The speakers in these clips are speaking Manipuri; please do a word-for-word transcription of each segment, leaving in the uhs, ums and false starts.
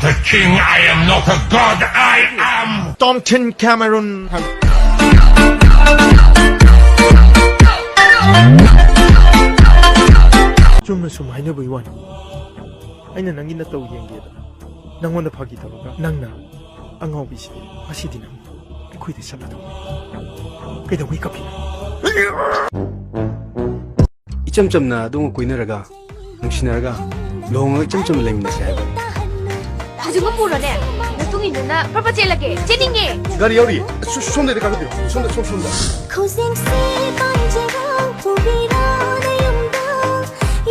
The king, I am not a god, I am. Tom Tin Cameron. ꯆꯨꯝꯅ ꯁꯨꯝ ꯍꯥꯏꯅꯕꯒꯤ ꯋꯥꯅꯤ꯫ ꯑꯩꯅ ꯅꯪꯒꯤ ꯅꯇꯧ ꯌꯦꯡꯒꯦꯗꯅ ꯅꯪꯉꯣꯟꯗ ꯐꯥꯒꯤ ꯇꯧꯔꯒ, ꯅꯪꯅ ꯑꯉꯥꯎꯕꯤꯁꯤꯗꯤ ꯉꯁꯤꯗꯤ ꯅꯪ ꯑꯩꯈꯣꯏꯗ ꯆꯠꯂꯗꯧꯅꯤ꯫ ꯀꯩꯗꯧꯕꯩ ꯀꯞꯄꯤꯅꯣ? ꯏꯆꯝ ꯆꯝꯅ ꯑꯗꯨꯝ ꯀꯣꯏꯅꯔꯒ, ꯅꯨꯡꯁꯤꯅꯔꯒ, ꯂꯨꯍꯣꯡꯉꯒ ꯏꯆꯝ ꯆꯝꯅ ꯂꯩꯃꯤꯟꯅꯁꯦ ꯍꯥꯏꯕ꯫ ꯍꯧꯖꯤꯛꯃꯛ ꯄꯨꯔꯣꯅꯦ꯫ ꯅꯇꯨꯡ ꯏꯟꯗꯨꯅ ꯄ꯭ꯔꯄ ꯆꯦꯜꯂꯒꯦ꯫ ꯆꯦꯟꯅꯤꯡꯉꯦ꯫ ꯒꯥꯔꯤ ꯌꯧꯔꯤ꯫ ꯁꯣ-, ꯁꯣꯝꯗꯗꯤ ꯀꯥꯈꯠꯄꯤꯔꯣ꯫ ꯁꯣꯝꯗ, ꯁꯣꯝ, ꯁꯣꯝꯗ꯫ ꯈꯨꯖꯤꯡꯁꯦ ꯄꯥꯟꯖꯔꯣ, ꯄꯨꯕꯤꯔꯣ ꯅꯌꯨꯝꯗ꯫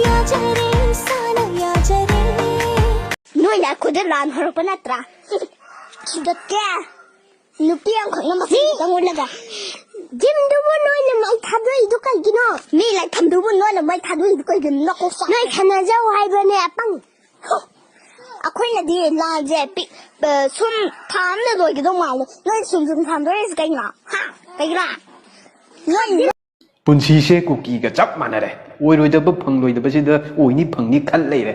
ꯌꯥꯖꯔꯦ, ꯏꯁꯥꯅ ꯌꯥꯖꯔꯦ꯫ ꯅꯣꯏꯅ ꯑꯩꯈꯣꯏꯗ ꯂꯥꯟ ꯍꯧꯔꯛꯄ ꯅꯠꯇ꯭ꯔꯥ? ꯊꯤꯒꯠꯀꯦ꯫ ꯅꯨꯄꯤ ꯑꯃꯈꯛꯅ ꯃꯁꯤꯡ ꯈꯤꯇꯪ ꯎꯠꯂꯒ꯫ ꯖꯤꯝꯗꯨꯕꯨ ꯅꯣꯏꯅ ꯃꯩ ꯊꯥꯗꯣꯛꯏꯗꯨ ꯀꯩꯒꯤꯅꯣ? ꯃꯤ ꯂꯥꯏꯐꯝꯗꯨꯕꯨ ꯅꯣꯏꯅ ꯃꯩ ꯊꯥꯗꯣꯛꯏꯗꯨ ꯀꯩꯒꯤꯅꯣ? ꯅꯀꯣꯛ ꯆꯥꯛ-, ꯅꯣꯏ ꯁꯥꯟꯅꯖꯧ ꯍꯥꯏꯕꯅꯦ, ꯑꯄꯪ꯫ ꯑꯩꯈꯣꯏꯅꯗꯤ ꯂꯥꯟꯁꯦ ꯄꯤꯛ-, ꯑ, ꯁꯨꯝ ꯊꯥ ꯑꯃꯗ ꯂꯣꯏꯒꯗꯧ ꯃꯥꯜꯂꯦ꯫ ꯅꯣꯏ ꯁꯨꯝ ꯁꯨꯝ ꯊꯥꯝꯗꯣꯔꯛꯏꯁꯦ ꯀꯩꯅꯣ? ꯍꯥ? ꯀꯩꯒꯤꯅꯣ? ꯅꯣꯏ ꯄꯨꯟꯁꯤꯁꯦ ꯀꯨꯀꯤꯒ ꯆꯞ ꯃꯥꯟꯅꯔꯦ꯫ ꯑꯣꯏꯔꯣꯏꯗꯕ ꯐꯪꯂꯣꯏꯗꯕꯁꯤꯗ ꯑꯣꯏꯅꯤ ꯐꯪꯅꯤ ꯈꯜ ꯂꯩꯔꯦ꯫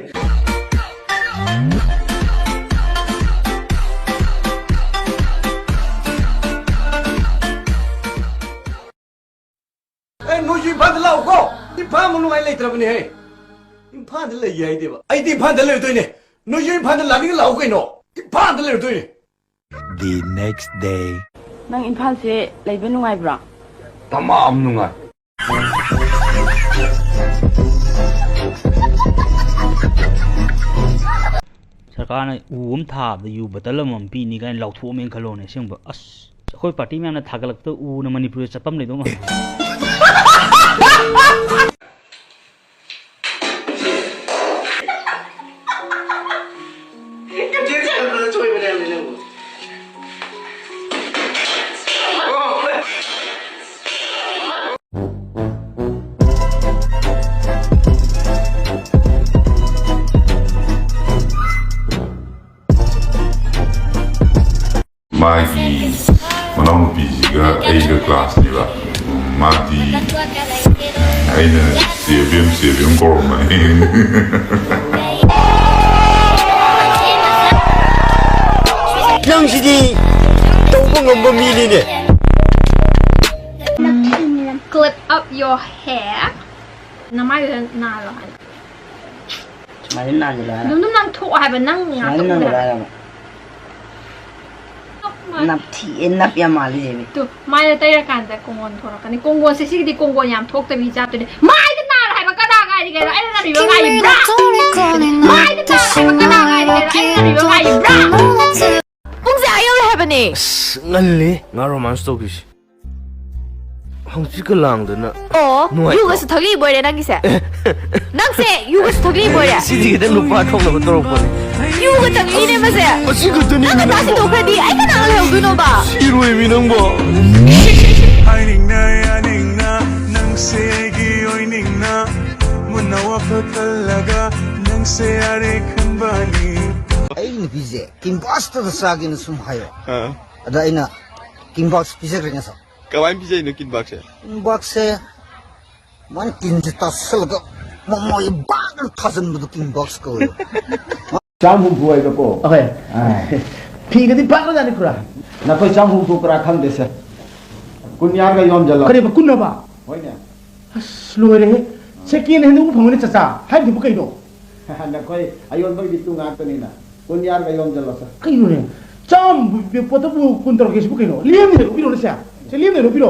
ꯑꯦ, ꯅꯣꯏꯁꯨ ꯏꯝꯐꯥꯜꯗ ꯂꯥꯛꯎꯀꯣ꯫ ꯏꯝꯐꯥꯜ ꯃꯅꯨꯡ ꯍꯥꯏ ꯂꯩꯇ꯭ꯔꯕꯅꯦꯍꯦ꯫ ꯏꯝꯐꯥꯜꯗ ꯂꯩꯒꯦ ꯍꯥꯏꯗꯦꯕ꯫ ꯑꯩꯗꯤ ꯏꯝꯐꯥꯜꯗ ꯂꯩꯔꯨꯗꯣꯏꯅꯦ꯫ ꯅꯣꯏꯁꯨ ꯏꯝꯐꯥꯜꯗ ꯂꯥꯛꯅꯤꯡꯉ ꯂꯥꯛꯎ ꯀꯩꯅꯣ꯫ ꯏꯝꯐꯥꯜꯗ ꯂꯩꯔꯨꯗꯣꯏꯅꯦ꯫ The next day. ꯅꯪ ꯏꯝꯐꯥꯜꯁꯦ ꯂꯩꯕ ꯅꯨꯡꯉꯥꯏꯕ꯭ꯔꯣ? ꯇꯃꯥꯝ ꯅꯨꯡꯉꯥꯏ꯫ ꯁꯔꯀꯥꯔꯅ ꯎ ꯑꯃ ꯊꯥꯕꯗ ꯌꯨ ꯕꯇꯜ ꯑꯃꯃꯝ ꯄꯤꯅꯤ ꯀꯥꯏꯅ ꯂꯥꯎꯊꯣꯛꯑꯝꯃꯦꯅ ꯈꯜꯂꯣꯅꯦ꯫ ꯑꯁꯦꯡꯕ, ꯑꯁ, ꯑꯩꯈꯣꯏ ꯄꯥꯔꯇꯤ ꯃꯌꯥꯝꯅ ꯊꯥꯒꯠꯂꯛꯄꯗ ꯎꯅ ꯃꯅꯤꯄꯨꯔꯗ ꯆꯠꯐꯝ ꯂꯩꯗꯧ ꯃꯥꯜꯂꯦ꯫ ꯃꯥꯒꯤ ꯃꯅꯥꯎꯅꯨꯄꯤꯁꯤꯒ ꯑꯩꯒ ꯀ꯭ꯂꯥꯁꯅꯦꯕ꯫ ꯃꯥꯗꯤ ꯑꯩꯅ "ꯆꯦꯕꯦꯝ, ꯆꯦꯕꯦꯝ" ꯀꯧꯔꯝꯕꯅꯤ꯫ ꯅꯪꯁꯤꯗꯤ ꯇꯧꯕ ꯉꯝꯕ ꯃꯤꯅꯤꯅꯦ꯫ Clip up your hair. ꯅꯃꯥꯏꯗꯨꯗ ꯅꯥꯜꯂꯣ ꯍꯥꯏꯕ꯫ ꯁꯨꯃꯥꯏꯅ ꯅꯥꯟꯁꯤꯜꯂꯣ ꯍꯥꯏꯔꯣ? ꯑꯗꯨꯝ ꯑꯗꯨꯝ ꯅꯥꯟꯊꯣꯛꯑꯣ ꯍꯥꯏꯕ, ꯅꯪ ꯉꯥꯛꯇ ꯁꯨꯃꯥꯏꯅ ꯅꯥꯟꯁꯤꯜꯂꯣ ꯎꯗꯕ꯫ ꯍꯥꯏꯔꯕ? ꯅꯞꯊꯤꯑꯦ, ꯅꯞ ꯌꯥꯝ ꯃꯥꯜꯂꯤ ꯖꯦꯃꯤ꯫ ꯇꯨ, ꯃꯥꯏꯗ ꯇꯩꯔꯀꯥꯟꯗ ꯀꯣꯡꯒꯣꯟ ꯊꯣꯔꯛꯀꯅꯤ꯫ ꯀꯣꯡꯒꯣꯟꯁꯦ ꯁꯤꯒꯤꯗꯤ ꯀꯣꯡꯒꯣꯟ ꯌꯥꯝ ꯊꯣꯛꯇꯕꯤ ꯆꯥꯠꯇꯨꯅꯦ꯫ ꯃꯥꯏꯗ ꯅꯥꯜꯂꯣ ꯍꯥꯏꯕ ꯀꯅꯥ ꯉꯥꯏꯔꯤꯒꯦ? ꯑꯩꯅ ꯅꯥꯟꯕꯤꯕ ꯉꯥꯏꯔꯤꯕ꯭ꯔꯥ? ꯃꯥꯏꯗ ꯅꯥꯜꯂꯣ ꯍꯥꯏꯕ ꯀꯅꯥ ꯉꯥꯏꯔꯤꯒꯦ? ꯑꯩꯅ ꯅꯥꯟꯕꯤꯕ ꯉꯥꯏꯔꯤꯕ꯭ꯔꯥ? ꯄꯨꯡꯁꯦ ꯑꯥ ꯌꯧꯔꯦ ꯍꯥꯏꯕꯅꯦ꯫ ꯑꯁ, ꯉꯜꯂꯤ ꯉꯥ romance ꯇꯧꯈꯤꯁꯤ꯫ ꯍꯪꯆꯤꯠꯀ ꯂꯥꯡꯗꯅ ꯑꯣ, ꯅꯨꯡꯉꯥꯏꯇ꯭ꯔꯣ? ꯌꯨꯒꯁꯨ ꯊꯛꯂꯤꯕꯣꯏꯔꯦ ꯅꯪꯒꯤꯁꯦ꯫ ꯅꯪꯁꯦ ꯌꯨꯒꯁꯨ ꯊꯛꯂꯤꯕꯣꯏꯔꯦ꯫ ꯁꯤꯗꯤ ꯈꯤꯇꯪ ꯅꯨꯄꯥ ꯊꯣꯛꯅꯕ ꯇꯧꯔꯛꯄꯅꯦ꯫ ꯌꯨꯒ ꯊꯛꯂꯤꯅꯦ ꯃꯁꯦ꯫ ꯑꯁꯤ ꯈꯛꯇꯅꯤ ꯅꯪ ꯉꯟꯇꯥ ꯁꯤꯟꯗꯣꯛꯈ꯭ꯔꯗꯤ ꯑꯩ ꯀꯅꯥꯒ ꯂꯩꯍꯧꯗꯣꯏꯅꯣꯕ? ꯏꯔꯣꯏꯃꯤ ꯅꯪꯕꯣ꯫ ꯍꯥꯏꯅꯤꯡꯅ ꯌꯥꯅꯤꯡꯅ ꯅꯪꯁꯦ ꯑꯩꯒꯤ ꯑꯣꯏꯅꯤꯡꯅ ꯃꯨꯟꯅ ꯋꯥꯈꯜ ꯈꯜꯂꯒ ꯅꯪꯁꯦ ꯌꯥꯔꯦ ꯈꯟꯕꯅꯤ꯫ ꯑꯩ ꯅꯨꯄꯤꯁꯦ ꯀꯤꯝꯕꯥꯛꯁꯇꯗ ꯆꯥꯒꯦꯅ ꯁꯨꯝ ꯍꯥꯏꯌꯣ꯫ ꯑꯗ ꯑꯩꯅ ꯀꯤꯝꯕꯥꯛꯁ ꯄꯤꯖꯈ꯭ꯔꯦ ꯉꯁꯥꯏ꯫ ꯀꯃꯥꯏꯅ ꯄꯤꯖꯩꯅꯣ ꯀꯤꯝꯕꯥꯛꯁꯦ? ꯀꯤꯝꯕꯥꯛꯁꯦ ꯃꯥꯅ ꯇꯤꯟꯁꯦ ꯇꯥꯁꯜꯂꯒ ꯃꯃꯣꯏ ꯕꯥꯛꯅ ꯊꯥꯖꯤꯟꯕꯗꯣ ꯀꯤꯝꯕꯥꯛꯁ ꯀꯧꯋꯦꯕ꯫ ꯆꯥꯝ ꯍꯨꯝꯐꯨ ꯑꯣꯏꯕꯀꯣ꯫ ꯑꯍꯣꯏ꯫ ꯐꯤꯒꯗꯤ ꯄꯥꯛꯅꯖꯥꯠꯅꯤ ꯈꯨꯔꯥ꯫ ꯅꯈꯣꯏ ꯆꯥꯝ ꯍꯨꯝꯐꯨ ꯈꯨꯔꯥ ꯈꯪꯗꯦꯁꯦ꯫ ꯀꯨꯟ ꯌꯥꯔꯒ ꯌꯣꯝꯖꯜꯂꯣ꯫ ꯀꯔꯤꯕ ꯀꯨꯟꯅꯕ? ꯍꯣꯏꯅꯦ꯫ ꯑꯁ ꯂꯣꯏꯔꯦꯍꯦ꯫ ꯁꯦꯀꯦꯟ ꯍꯦꯟꯗ ꯎ ꯐꯪꯕꯅ ꯆꯆꯥ ꯍꯥꯏꯕꯗꯨꯕꯨ ꯀꯩꯅꯣ? ꯅꯈꯣꯏ ꯑꯌꯣꯟꯕꯒꯤ ꯃꯤꯇꯨ ꯉꯥꯛꯇꯅꯤꯅ꯫ ꯀꯨꯟ ꯌꯥꯔꯒ ꯌꯣꯝꯖꯜꯂꯣ ꯁꯦ꯫ ꯀꯩꯅꯣꯅꯦ? ꯆꯥꯝꯃ ꯄꯣꯠꯇꯕꯨ ꯀꯨꯟ ꯇꯧꯔꯛꯀꯦ ꯁꯤꯕꯨ ꯀꯩꯅꯣ? ꯂꯦꯝꯅ ꯍꯦꯟꯗꯣꯛꯄꯤꯔꯣꯅꯦ ꯁꯦ꯫ ꯁꯦ ꯂꯦꯝꯅ ꯍꯦꯟꯗꯣꯛꯄꯤꯔꯣ꯫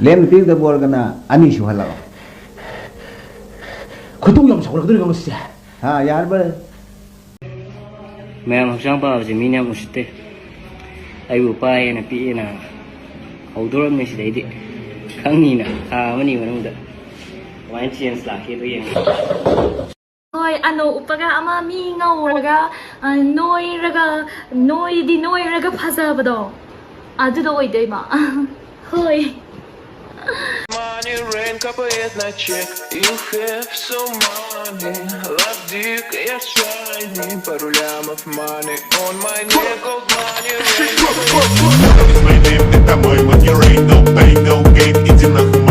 ꯂꯦꯝꯅ ꯄꯤꯒꯗꯕ ꯑꯣꯏꯔꯒꯅ ꯑꯅꯤ ꯁꯨꯍꯜꯂꯛꯑꯣ꯫ ꯈꯣꯏꯗꯧ ꯌꯥꯝ ꯁꯥꯎꯒꯠꯂꯛꯀꯗꯧꯔꯤꯕ ꯉꯁꯤꯁꯦ꯫ ꯍꯥ, ꯌꯥꯔꯕ꯭ꯔꯥ? ꯃꯌꯥꯝ ꯍꯛꯆꯥꯡ ꯐꯕꯁꯦ ꯃꯤꯅ ꯌꯥꯝ ꯎꯁꯤꯠꯇꯦ꯫ ꯑꯩꯕꯨ ꯄꯥꯏꯌꯦꯅ ꯄꯤꯛꯑꯦꯅ ꯍꯧꯗꯣꯔꯝꯅꯦ ꯁꯤꯗꯩꯗꯤ꯫ ꯈꯪꯅꯤꯅ ꯊꯥ ꯑꯃꯅꯤ ꯃꯅꯨꯡꯗ ꯀꯃꯥꯏꯅ ꯆꯦꯟꯖ ꯂꯥꯛꯀꯦꯗꯣ ꯌꯦꯡꯉꯣ꯫ ꯍꯣꯏ, ꯑꯅꯧ ꯎꯞꯄꯒ ꯑꯃ ꯃꯤ ꯉꯧꯔꯒ, ꯑ, ꯅꯣꯏꯔꯒ, ꯅꯣꯏꯗꯤ ꯅꯣꯏꯔꯒ ꯐꯖꯕꯗꯣ, ꯑꯗꯨꯗꯣ ꯑꯣꯏꯗꯣꯏꯕ꯫ ꯍꯣꯏ꯫ Money rain, couple is not check. You have some money, love dick, я shiny, пару лямов money on my neck, gold money rain. My name это мой money rain, no pain, no gain, иди нахуй.